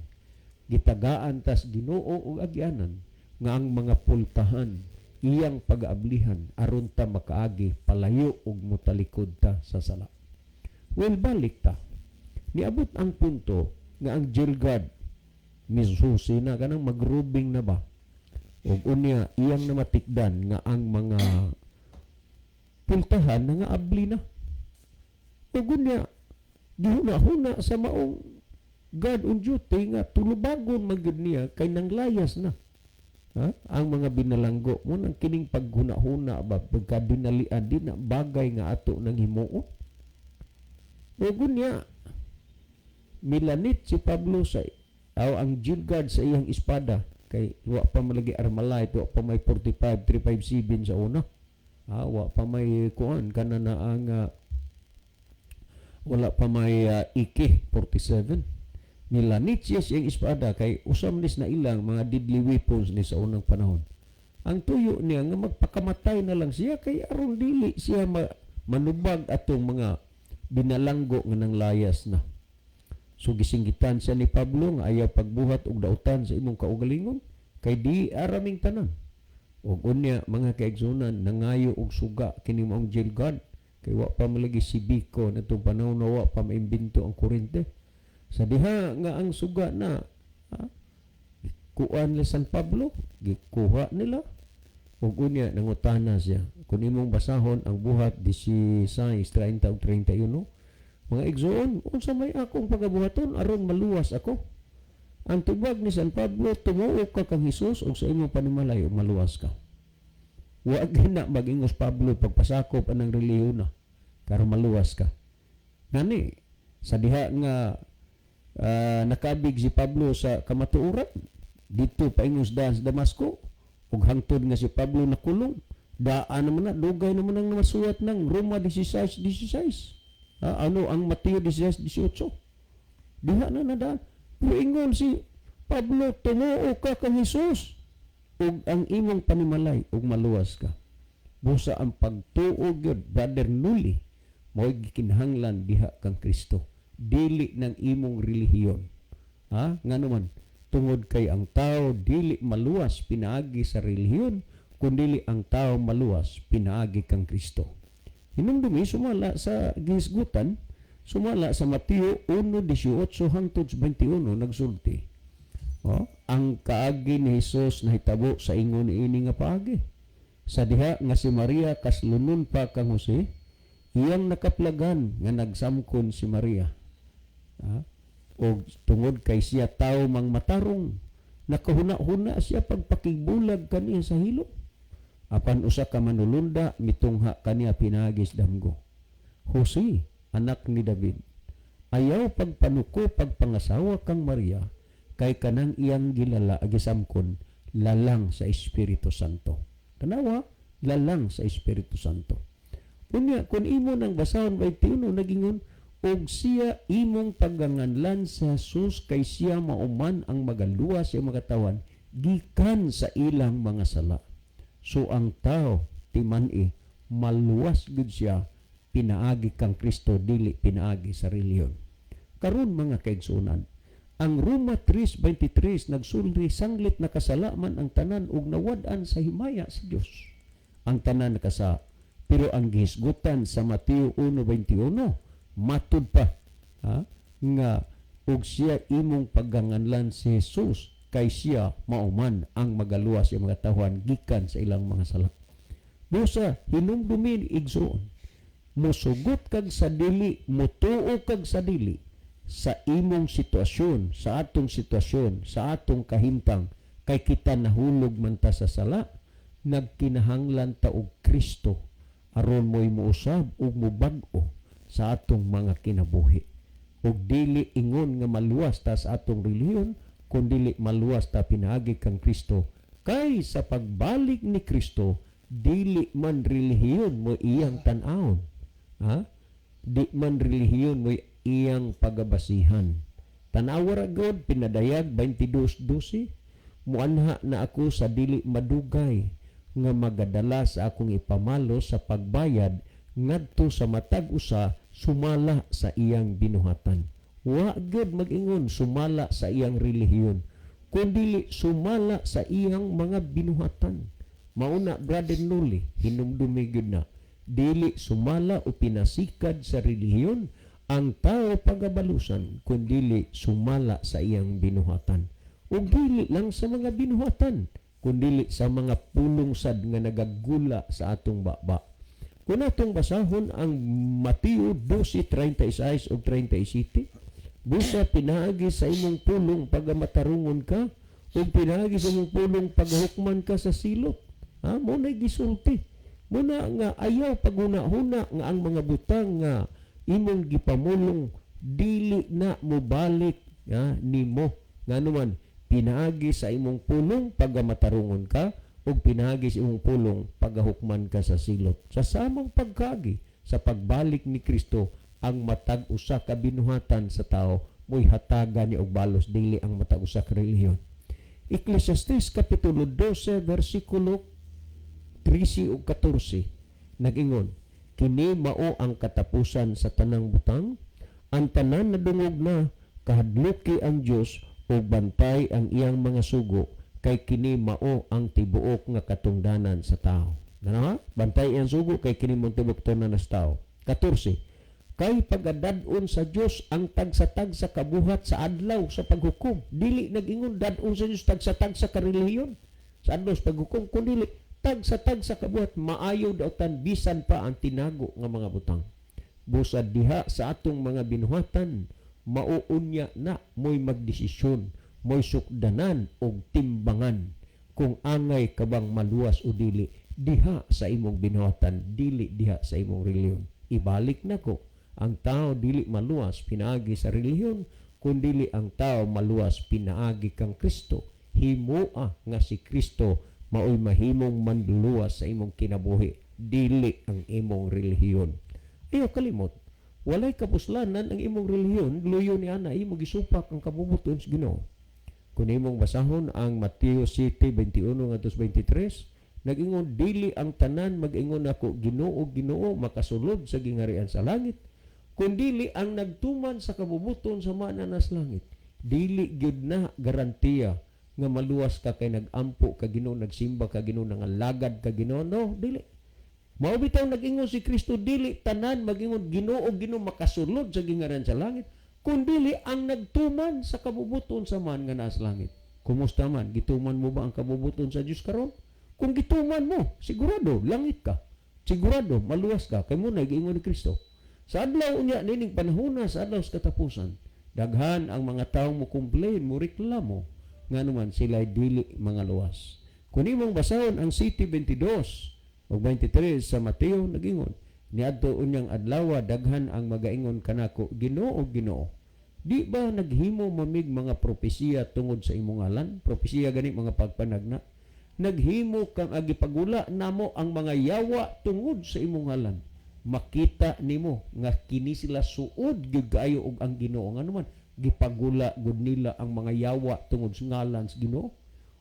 Gitagaan tas Ginoo og agyanan nga ang mga pultahan iyang pag-aablihan aron ta makaagi palayo ug motalikod ta sa sala. Well, balik ta. Niabot ang punto nga ang jail guard misusi na, kanang magrubing na ba, ug unya iyang namatikdan nga ang mga pultahan na nga abli na. Ug unya gihuna-huna sa maong guard on duty nga tulubagon man gyud niya kay nanglayas na, ha? Ang mga binalanggo mo nang kining paghuna-huna ba, pagkadinalian, di na bagay nga ato nang himuon. Ug unya milanit si Pablo sa aw ang jail guard sa iyang espada kay wa pa malagi Armalite, wa pa may 45 357 sa una. Ha, wa pa may kuan kana na ang wala pa may AK 47. Nilanit siya sa iyang espada kay usam nis na ilang mga deadly weapons ni sa unang panahon. Ang tuyo niya nga magpakamatay na lang siya kay aron dili siya manubag atong mga binalanggo nga nanglayas na. So gisinggitan siya ni Pablo nga ayaw pagbuhat og dautan sa imong kaugalingon kay di araming tanan. Og unya, mga kaigsunan, nangayo og suga kini maong jail guard kay wa pa malagi si Biko natong panahon na wa pa maimbento ang kuryente. Sa diha nga ang suga na, ha, kuan ni San Pablo, gikuha nila. Ug unya nangutana siya. Kung imong basahon ang Buhat 16:30 ug 31, "Mga igsoon, unsa may akong pagabuhaton aron maluwas ako?" Ang tubag ni San Pablo, "Tumuo ka kang Hesus ug sa imong panimalay ug maluwas ka." Wa na magingos Pablo pagpasakop anang relihiyon na karon maluwas ka. Ngani sa diha nga nakabig si Pablo sa kamatuoran dito paingos daan sa Damasco ug hangtod nga si Pablo nakulong, daan naman na, dugay naman ang masuwat ng Roma 16:16. Ah, ano ang Mateo 16:18. Diha na nadaan. Pero ingon si Pablo, "Tumuo ka kang Hesus ug ang imong panimalay ug maluwas ka." Busa ang pagtuo gyud, Brother Nuli, mao'y gikinahanglan diha kang Kristo. Dili ng imong relihiyon. Ha? Ngano man, tungod kay ang tao dili maluwas pinaagi sa relihiyon, kundili ang tao maluwas pinaagi kang Kristo. Hinumdumi, sumala sa gihisgutan, sumala sa Mateo 1:18 hangtod 21 nagsulti. Oh, ang kaagi ni Hesus nahitabo sa ingon niini nga paagi. Sa diha nga si Maria kaslunon pa kang Jose, iyang nakaplagan nga nagsamkon si Maria. Ha? Og tungod kay siya tao mang matarong, nakahuna-huna siya pagpakigbulag kaniya sa hilo. Apan usa ka manulunda mitungha kaniya pinaagi sa damgo. "Jose, anak ni David, ayaw pagpanuko pagpangasawa kang Maria kay kanang iyang gilala gisamkon lalang sa Espiritu Santo." Tanawa, lalang sa Espiritu Santo. Unya kung imo nang basahon 21, nagingon, "Og siya imong pagganganlan sa Jesus kay siya mauman ang magaluwas sa mga katawan gikan sa ilang mga sala." So ang tao timan-i maluwas gud siya pinaagi kang Kristo, dili pinaagi sa relihiyon. Karon, mga kaigsunan, ang Roma 3:23 nagsulti, sanglit nakasala man ang tanan ug nawad-an sa himaya sa Dios. Ang tanan nakasa. Pero ang gihisgutan sa Mateo 1:21 matud pa, ha, nga "Og siya imong pagganganlan si Jesus kay siya mauman ang magaluwas sa mga tawhan gikan sa ilang mga sala." Busa hinumdumin, igsoon, musugot kag sa dili, mutuo kag sa dili, sa imong sitwasyon, sa atong sitwasyon, sa atong kahimtang, kay kita nahulog man ta sa sala, nagkinahanglan ta og Kristo aron mo'y muusab ug mubag-o sa atong mga kinabuhi. Ug dili ingon nga maluwas ta sa atong relihiyon, kun dili maluwas ta pinaagi kang Kristo. Kay sa pagbalik ni Kristo, Dili man relihiyon mo iyang tan-awon. Ha? Di man relihiyon mo iyang pagabasihan. Tanawa ra gud Pinadayag 22:12, "Muanha na ako sa dili madugay nga magadala sa akong ipamalo sa pagbayad ngadto sa matag usa sumala sa iyang binuhatan." Wa gyud mag-ingon sumala sa iyang relihiyon, kundili sumala sa iyang mga binuhatan. Mauna, Brother Noli, hinumdumi gyud na dili sumala o pinasikad sa relihiyon ang tao pagabalusan, kundili sumala sa iyang binuhatan. Ug dili lang sa mga binuhatan, kundili sa mga pulong sad nga nagagula sa atong baba. Kung atong basahon ang Mateo 12:36 ug 37, "Busa pinaagi sa imong pulong pagamatarungon ka, ug pinaagi sa imong pulong pagahukman ka sa silot." Ha, mo na gisulti. Muna nga ayaw paghuna-huna nga ang mga butang nga imong gipamulong dili na mobalik, ha, nimo. Ngano man, pinaagi sa imong pulong pagamatarungon ka, ug pinaagi sa imong pulong pagahukman ka sa silot. Sa samang pagkaagi sa pagbalik ni Kristo, ang matag usa ka binuhatan sa tao mo'y hatagan ni og balos, dili ang matag usa ka relihiyon. Ecclesiastes kapitulo 12 versikulo 13 ug 14 nag-ingon, "Kini mao ang katapusan sa tanang butang, ang tanan nadungog na. Kahadluki ang Dios ug bantay ang iyang mga sugo, kay kini mao ang tibuok nga katungdanan sa tao." Gana ha? Bantay iyang sugo kay kini mao tibuok katungdanan sa tao. 14. "Kay pagadad-on sa Dios ang tagsa-tagsa kabuhat sa adlaw sa paghukom." Dili nag-ingon dad-on sa Dios tagsa-tagsa ka relihiyon sa adlaw sa paghukom, kundi tagsa-tagsa kabuhat, maayo, dautan, bisan pa ang tinago nga mga butang. Busad diha sa atong mga binuhatan, mauunya na mo'y magdesisyon, mo'y sukdanan og timbangan kung angay ka bang maluwas o dili diha sa imong binuhatan, dili diha sa imong relihiyon. Ibalik nako, ang tao dili maluwas pinaagi sa relihiyon, kundili ang tao maluwas pinaagi kang Kristo. Himoa nga si Kristo maoy mahimong manluluwas sa imong kinabuhi, dili ang imong relihiyon. Ayaw kalimot, walay kapuslanan ang imong relihiyon, luyo ni ana imo gisupak ang kabubut-on sa Ginoo. Kung imong basahon ang Mateo 7:21 ngadto 23, nag-ingon, "Dili ang tanan mag-ingon ako, 'Ginoo, Ginoo,' makasulod sa gingharian sa langit, kundili ang nagtuman sa kabubuton sa Ama nga sa langit." Dili gyud na garantiya nga maluwas ka kay nag-ampo ka Ginoo, nagsimba ka Ginoo, nangalagad ka Ginoo. No, dili. Mao bitaw nag-ingon si Kristo, "Dili tanan mag-ingon, 'Ginoo, Ginoo,' makasulod sa gingharian sa langit, kundili ang nagtuman sa kabubuton sa Amahan nga naa sa langit." Kumusta man? Gituman mo ba ang kabubuton sa Dios karon? Kung gituman mo, sigurado langit ka. Sigurado maluwas ka kay mo na giingon ni Kristo. Sa adlaw unya nining panahona, sa adlaw sa katapusan, daghan ang mga tawo mo complain, mo reklamo, ngano man sila dili mga luwas. Kung imong basahon ang 7:22 ug 23 sa Mateo, nagingon, "Niadto unyang adlaw, daghan ang magaingon kanako, 'Ginoo, Ginoo, di ba naghimo mamig mga propesiya tungod sa imong ngalan?'" Propesiya gani, mga pagpanagna. "Naghimo kang agipagula namo ang mga yawa tungod sa imong ngalan." Makita nimo nga kini sila suod gyud kaayo og ang Ginoo, ngano man gipagula gud nila ang mga yawa tungod sa ngalan sa Ginoo.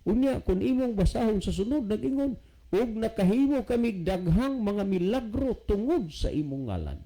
Unya kung imong basahon sa sunod, nag-ingon, "Ug nakahimo kami daghang mga milagro tungod sa imong ngalan."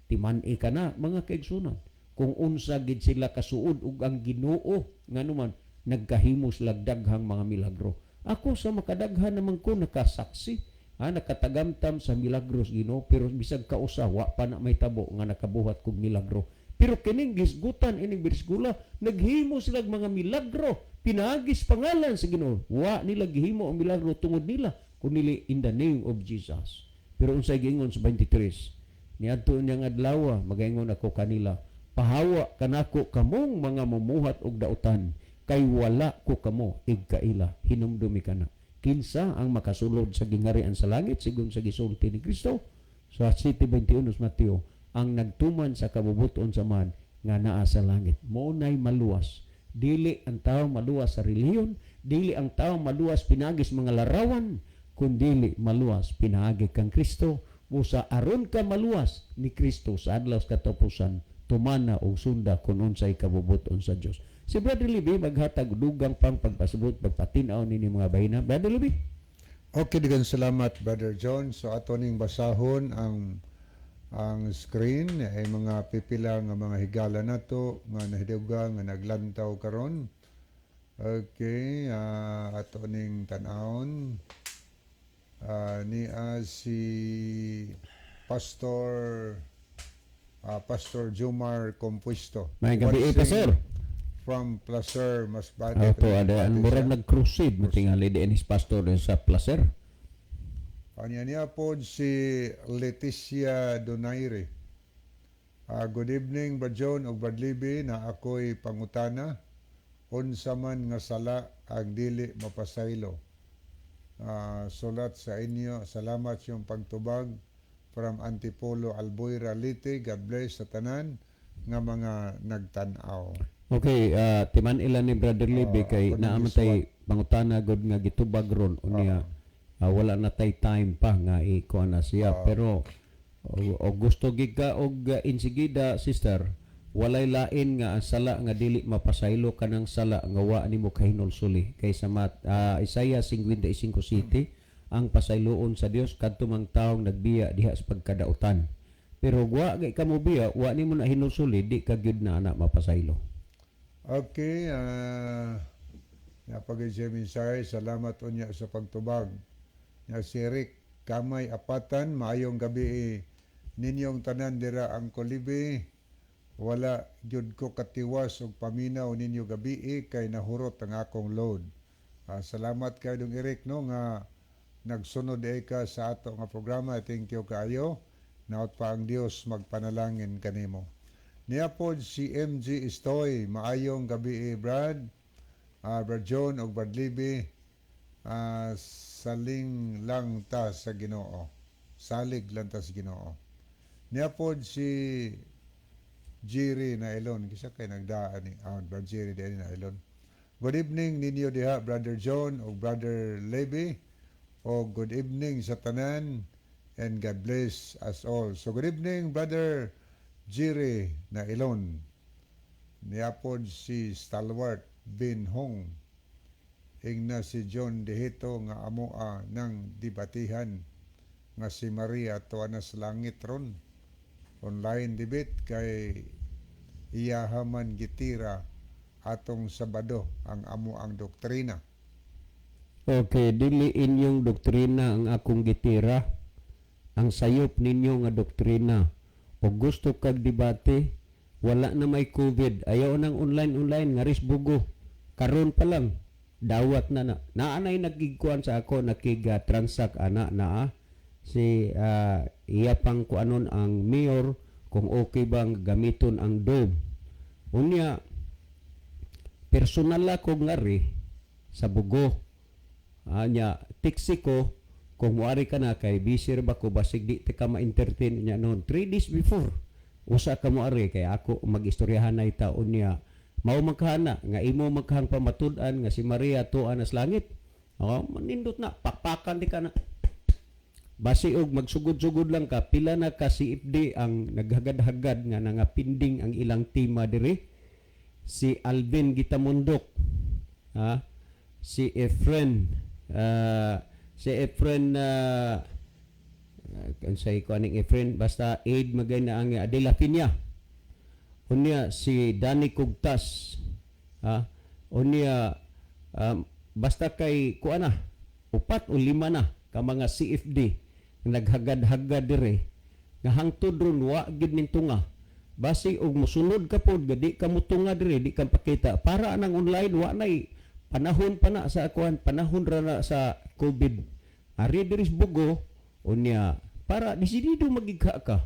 Timan-i ka na, mga kaigsunan, kung unsa gid sila kasuod og ang Ginoo, ngano man nagkahimo sila daghang mga milagro. Ako sa makadaghan naman ko nakasaksi, ha, nakatagamtam sa milagros Ginoo, pero bisag kausa wa pa na may tabo nga nakabuhat kog milagro. Pero kining gisgutan ining bersgula, naghimo sila mga milagro pinaagis pangalan sa Ginoo. Wa nila gihimo ang milagro tungod nila, kundi in the name of Jesus. Pero unsay giingon sa 23? "Niadto niyang adlaw, magaingon ako kanila, 'Pahawa kanako kamong mga mumuhat og dautan, kay wala ko kamo igkaila.'" Hinumdumi ka na. Kinsa ang makasulod sa gingharian sa langit sigon sa gisulti ni Kristo sa 7:21 sa Mateo? Ang nagtuman sa kabubuton sa Amahan nga naa sa langit. Mo nay maluwas. Dili ang tao maluwas sa relihiyon, dili ang tao maluwas pinagis mga larawan, Kung dili maluwas pinaagi kang Kristo. Busa aron ka maluwas ni Kristo sa adlaw sa katapusan, tumana og sunda kung unsay kabubuton sa Dios. Si Brother Libby maghatag dugang pang pagpasabot, pagpatin-aw nini mga bahina. Brother Libby. Okay, daghang salamat, Brother John. So ato ning basahon ang screen ay mga pipila nga mga higala nato nga nahidugang nga naglantaw karon. Okay, ato ning tan-awon. Niya si Pastor Jumar Compuesto. May gabi, Watching Pastor. from Placer, Masbate. Ato ada ang murag nag-crusade matingali di ni Pastor sa Placer. Anya niya po si Leticia Donaire. Good evening, Brad John ug Brad Libby, na ako'y pangutana. Unsa man nga sala ang dili mapasaylo? Sulat sa inyo. Salamat sa iyong pagtubag from Antipolo, Albuera, Leyte. God bless sa tanan nga mga nagtan-aw. Okay, timan ilan ni Brother Libby kay ako naa man nang tay pangutana gud nga gitubag ron unya wala na tay time pa nga ikuan na siya, pero o gusto gid ka og insigida, sister, walay lain nga ang sala nga dili mapasaylo kanang sala nga wa nimo kahinulsuli kay sa Isaiah 55:7, ang pasayloon sa Dios kadto mang taong nagbiya diha sa pagkadautan, pero wa gay ka mo biya, wa nimo na hinulsuli, di ka gyud na ana mapasaylo. Okay, napagay siya mensahe. Salamat unya sa pagtubag. Nya si Rick Kamay Apatan, maayong gabi eh ninyong tanan dira ang Kolibi. Wala gyud ko katiwas og paminaw ninyo gabi eh, kay nahurot ang akong load. Salamat kay dong Eric, no, nga nagsunod eh ka sa ato nga programa. Thank you kaayo. Naot pa ang Dios magpanalangin kanimo. Niya pod si MG Istoy, maayong gabi eh, Brad. Brad John og Brad Libby, saling lang ta sa Ginoo. Salig lang ta sa Ginoo. Niya pod si Jerry Nailon, kisa kay nagdaan ni Brad Jerry di Nailon. Good evening ninyo diha, Brother John og Brother Levi, o good evening sa tanan and God bless us all. So good evening, Brother Jerry Nailon. Niapod si Stalwart Bin Hong. Ingna si John Dehito nga amoa ng debatihan nga si Maria tuwa sa langit ron. Online debate kay iyahaman gitira atong Sabado ang amo ang doktrina. Okay, dili inyong doktrina ang akong gitira. Ang sayop ninyo nga doktrina. O gusto kag debate, wala na may COVID. Ayaw nang online-online, ngaris Bugo. Karon pa lang, dawat na na. Naanay nagigkuan sa ako, nakiga-transact ana na si iya pang kuanon ang mayor kung okay bang gamiton ang dome. Unya, personal ako ngari sa Bugo. Anya, tiksi ko kung muari ka na kay busy ra ba ko, basig di ta ka ma-entertain niya noon 3 days before usa ka moari kay ako magistoryahan na itaon niya mao magkahana nga imo magkahang pamatud-an nga si Maria tuan nas langit. Oh, manindot na pakpakan di ka na basi og magsugod-sugod lang ka. Pila na ka CFD ang naghagad-hagad nga nangapinding ang ilang tema diri? Si Alvin Gitamundok, ha, si Efren, unsay ko aning Efren, basta aid magay na ang Adela Pinya. Unya si Danny Kugtas, ha, unya basta kay kuan na upat o lima na ka mga CFD naghagad-hagad dire nga hangtod ron wa gid ning tunga. Basi og mosunod ka pod ga di ka mutunga dire, di ka pakita para anang online. Wa nay panahon pa na sa kuan, panahon ra na sa COVID. Ari diri sa Bugo unya para desidido magigha ka,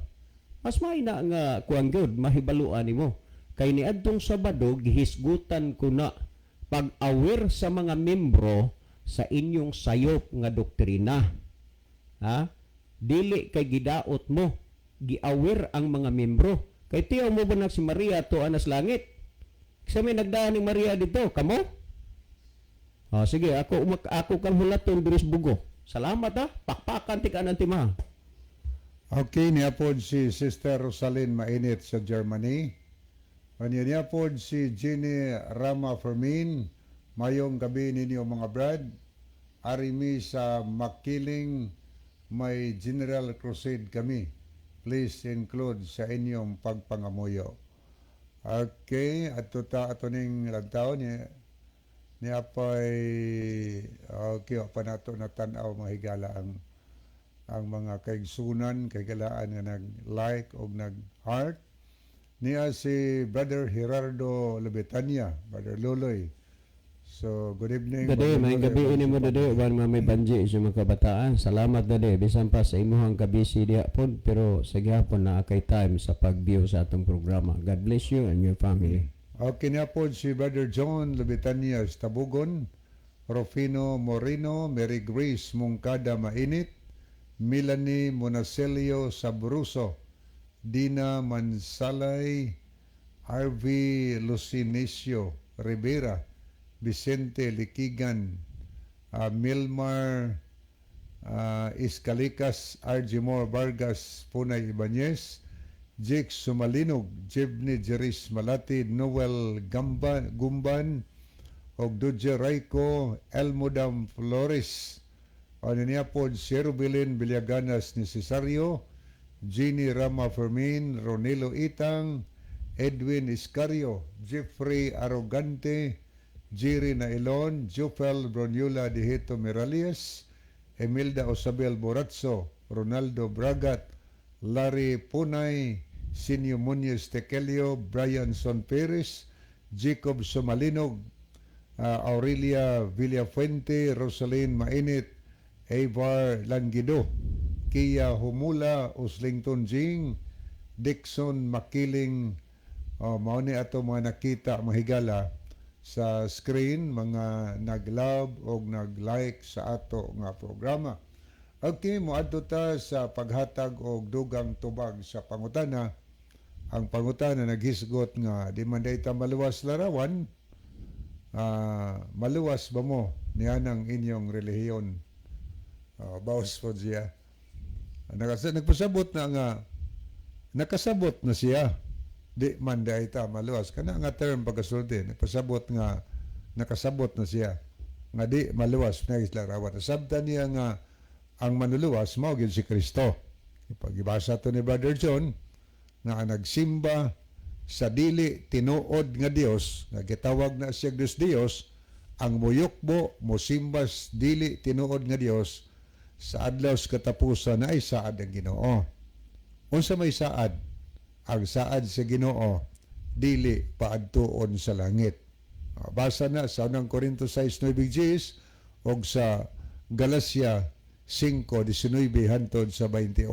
mas may na nga kuan gyud mahibaluan nimo kay niadtong Sabado gihisgutan ko na pag-aware sa mga membro sa inyong sayop nga doktrina, ha. Dili kay gidaot mo, gi-aware ang mga membro kay tiyaw mo ba na si Maria to anas langit? Sa may nagdaan ni Maria dito kamo. Ah, sige, ako ako kang hulaton diri sa Bugo. Salamat ha. Pakpakan tika ng tima. Okay, niya pod si Sister Rosalyn Mainit sa Germany. Anya niya pod si Jenny Rama Fermin. Mayong gabi ninyo, mga brad. Ari mi sa Makiling, may General Crusade kami. Please include sa inyong pagpangamuyo. Okay, ato ta ato ning lantaw niya niya pa'y okay pa nato natanaw, mga higala, ang mga kaigsunan, kaigalaan nga nag-like o nag-heart. Niya si Brother Gerardo Lubetania, Brother Loloy. So, good evening, Dade, Brother may Loloy. gabi ini mo, dade, uban mga may banji sa mga kabataan. Salamat, dade, bisan pa sa imuhang kabisi diha pod, pero sa gihapon naa kay time sa pag-view sa atong programa. God bless you and your family. Okay niya po si Brother John Lubetania sa Tabugon, Rufino Moreno, Mary Grace Mungkada Mainit, Melanie Monacelio Sabruso, Dina Mansalay, RV Lucinesio Rivera, Vicente Likigan, Milmar Iscalicas, Argimor Vargas, Punay Ibanez, Jake Sumalinog, Jebny Jeris Malati, Noel Gamba, Gumban, og Dudje Rayco, Elmodam Flores. Ano niya po, si Rubilin Villaganas ni Cesario, Jeannie Rama Fermin, Ronelo Itang, Edwin Iscario, Jeffrey Arrogante, Jerry Nailon, Jofel Bronula Dihito Miralies, Emilda Osabel Boratso, Ronaldo Bragat, Larry Punay, Sinyo Munoz Tekelio, Brian Son Perez, Jacob Somalinog, Aurelia Villafuente, Rosaline Mainit, Avar Langido, Kia Humula, Uslington Jing, Dixon Makiling, oh, mao ni ato mga nakita, mga higala, sa screen, mga nag-love o nag-like sa ato nga programa. Okay, moadto ta sa paghatag og dugang tubag sa pangutana. Ang pangutana naghisgot nga di man day ta maluwas larawan, maluwas ba mo nianang inyong relihiyon? Bawas po siya. Nagpasabot na nga nakasabot na siya. Di man day ta maluwas. Kana nga term pagkasulti, nagpasabot nga nakasabot na siya nga di maluwas na larawan. Sabta niya nga ang manuluwas mao gyud si Kristo. Pagibasa to ni Brother John nga ang nagsimba sa dili tinuod nga Dios, nga gitawag na siya Dios Dios, ang muyukbo mosimba sa dili tinuod nga Dios sa adlaw sa katapusan na ay saad ang Ginoo. Unsa may saad? Ang saad sa Ginoo dili paadtuon sa langit. Basa na sa unang Korinto 6:9 og sa Galacia 5:19 hantod sa 21.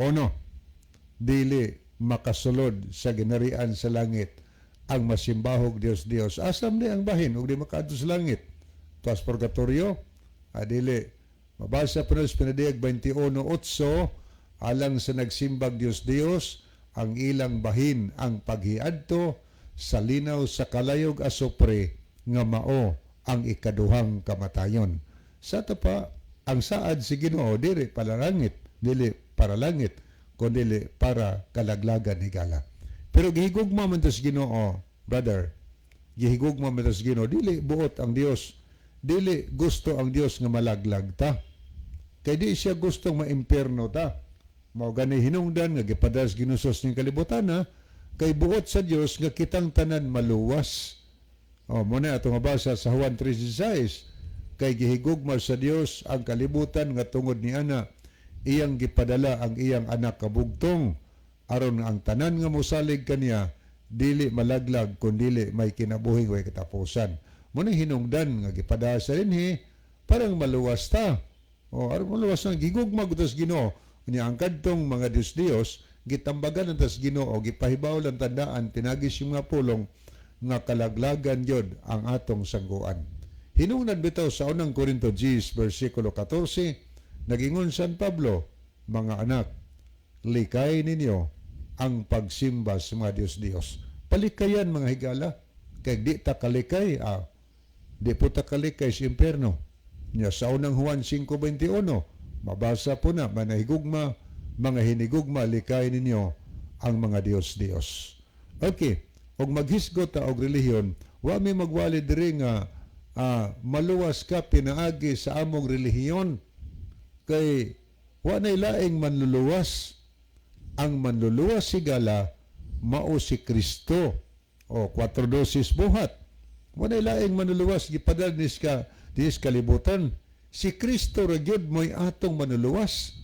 Dili makasulod sa ginarian sa langit ang masimbahog Dios Dios. Asam ni ang bahin ug di makaadto sa langit? Tuas purgatorio? Dili. Mabasa pa sa Pinadiyag 21:8, alang sa nagsimbag Dios Dios, ang ilang bahin ang paghiadto sa linaw sa kalayog asupre nga mao ang ikaduhang kamatayon. Sa ato pa, ang saad si Ginoo diri para langit, dili para langit, kundi para kalaglagan, higala. Pero gihigugma man to sa Ginoo, brother. Gihigugma man to sa Ginoo, dili buot ang Dios. Dili gusto ang Dios nga malaglag ta. Kay di siya gustong maimpierno ta. Mao gani hinungdan nga gipadala sa Ginoo ning kalibutan ha, kay buot sa Dios nga kitang tanan maluwas. Oh, mo na atong mabasa sa Juan 3:16, kay gihigugma sa Dios ang kalibutan nga tungod ni ana iyang gipadala ang iyang anak kabugtong aron nga ang tanan nga mosalig kaniya dili malaglag kundili may kinabuhing way katapusan. Mo na hinungdan nga gipadala sa dinhi parang maluwas ta. O aron maluwas na gigugma gud sa Ginoo. Unya ang kadtong mga Dios Dios gitambagan ang tas Ginoo, gipahibaw lang tandaan pinagi sa mga pulong nga kalaglagan gyud ang atong sangguan. Hinungdan bitaw sa unang Korinto 10 versikulo 14, nagingon San Pablo, "Mga anak, likay ninyo ang pagsimba sa mga Dios Dios." Palikayan, mga higala, kay di ta kalikay, di po ta kalikay sa impyerno. Nya sa unang Juan 5:21, Mabasa po na, manahigugma, mga hinigugma, likay ninyo ang mga Diyos-Diyos. Okay, og maghisgot ta og relihiyon, wa mi magwali diri nga maluwas ka pinaagi sa among relihiyon, kay wa nay laing manluluwas. Ang manluluwas, higala, mao si Kristo. O 4 dosis buhat. Wa nay laing manluluwas gipadala nis ka dis kalibutan. Si Kristo ra gyud mo'y atong manluluwas.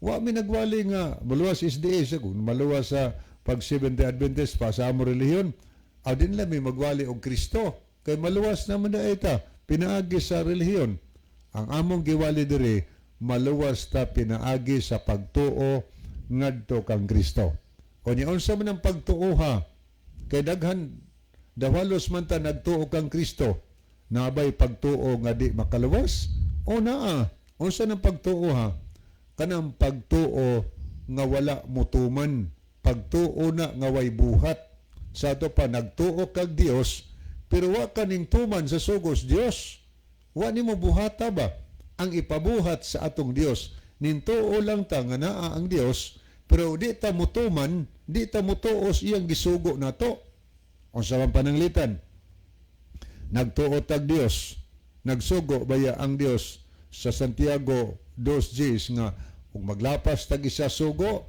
Wa mi nagwali nga maluwas SDA sa kung maluwas sa pag Seventh-day Adventist pa sa among relihiyon. Aw din lang mi magwali og Kristo kay maluwas naman na ita pinaagi sa relihiyon. Ang among giwali diri, maluwas ta pinaagi sa pagtuo ngadto kang Kristo. O niya, unsa man ang pagtuo ha? Kay daghan dawalos man ta nagtuo kang Kristo. Nabay pagtuo nga di makaluwas? O naa. Unsa nang pagtuo ha? Kanang pagtuo nga wala mutuman. Pagtuo na nga way buhat. Sa ato pa, nagtuo kag Dios pero wa ka ning tuman sa sugos Dios. Wa nimo buhata ba ang ipabuhat sa atong Dios? Nintuo lang ta nga naa ang Dios pero di ta mutuman, di ta mutuos iyang gisugo nato. Unsa man pananglitan nagtuo tag Dios, nagsugo baya ang Dios sa Santiago 2:10 nga kung maglapas tag isa sugo,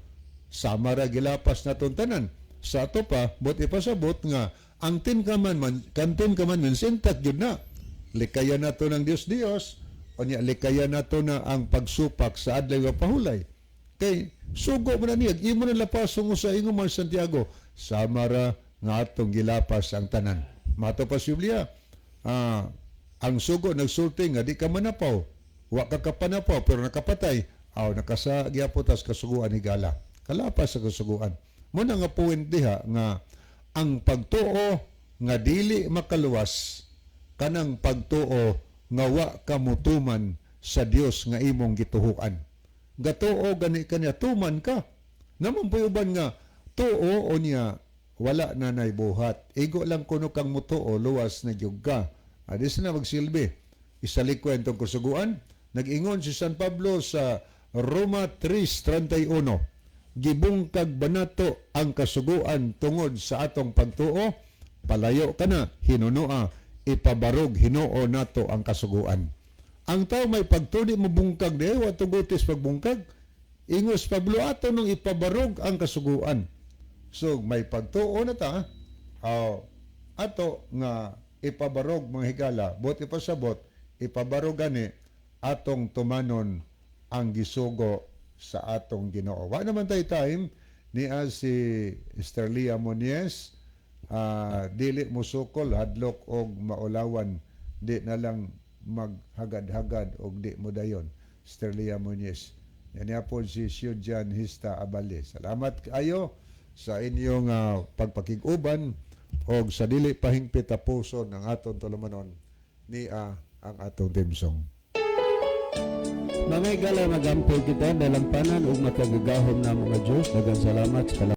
sama ra gilapas naton tanan? Sa ato pa, bot ipasabot nga ang Ten Commandment kan Ten Commandments intact gyud na. Likayan nato ng Dios Dios, unya likayan nato na ang pagsupak sa adlaw nga pahulay kay sugo man na niya, imo na lapason usa. Ingon man Santiago, sama ra nga atong gilapas ang tanan. Mato pa sa Biblia, ang sugo nagsulti nga di ka manapaw, wa ka kapanapaw pero nakapatay, aw nakasa gyapon tas kasuguan, higala, kalapas sa kasuguan mo na. Nga point diha nga ang pagtuo nga dili makaluwas, kanang pagtuo nga wa ka mutuman sa Dios nga imong gituhuan. Gatuo gani kanya, tuman ka naman po. Uban nga tuo o niya wala na nay buhat, igo lang kuno kang mutuo, luwas na gyud ka. Adis na magsilbi isalikwentong kasuguan. Nag-ingon si San Pablo sa Roma 3:31, "Gibungkag ba nato ang kasuguan tungod sa atong pagtuo? Palayo kana, hinunoa, ipabarog hinuo nato ang kasuguan." Ang tao may pagtuo, di mo bungkag di wa tugutis pagbungkag. Ingos Pablo, ato nung ipabarog ang kasuguan. So may pagtuo na ta, aw, ato nga ipabarog, mga higala, bot ipasabot, ipabarog gani atong tumanon ang gisugo sa atong Ginoo. Wa naman tay time niya. Si Esterlia Monies, dili musukol, hadlok og maulawan, di na lang maghagad-hagad og di mo dayon. Esterlia Monies. Yan po si Siudjan Hista Abali. Salamat kayo sa inyong pagpakig-uban og sa dili pahingpit tapuson ang atong tulumanon ni ang atong theme song. Mga higala, magampo kita. Dalampanan ug makagagahom na mga Diyos, daghang salamat sa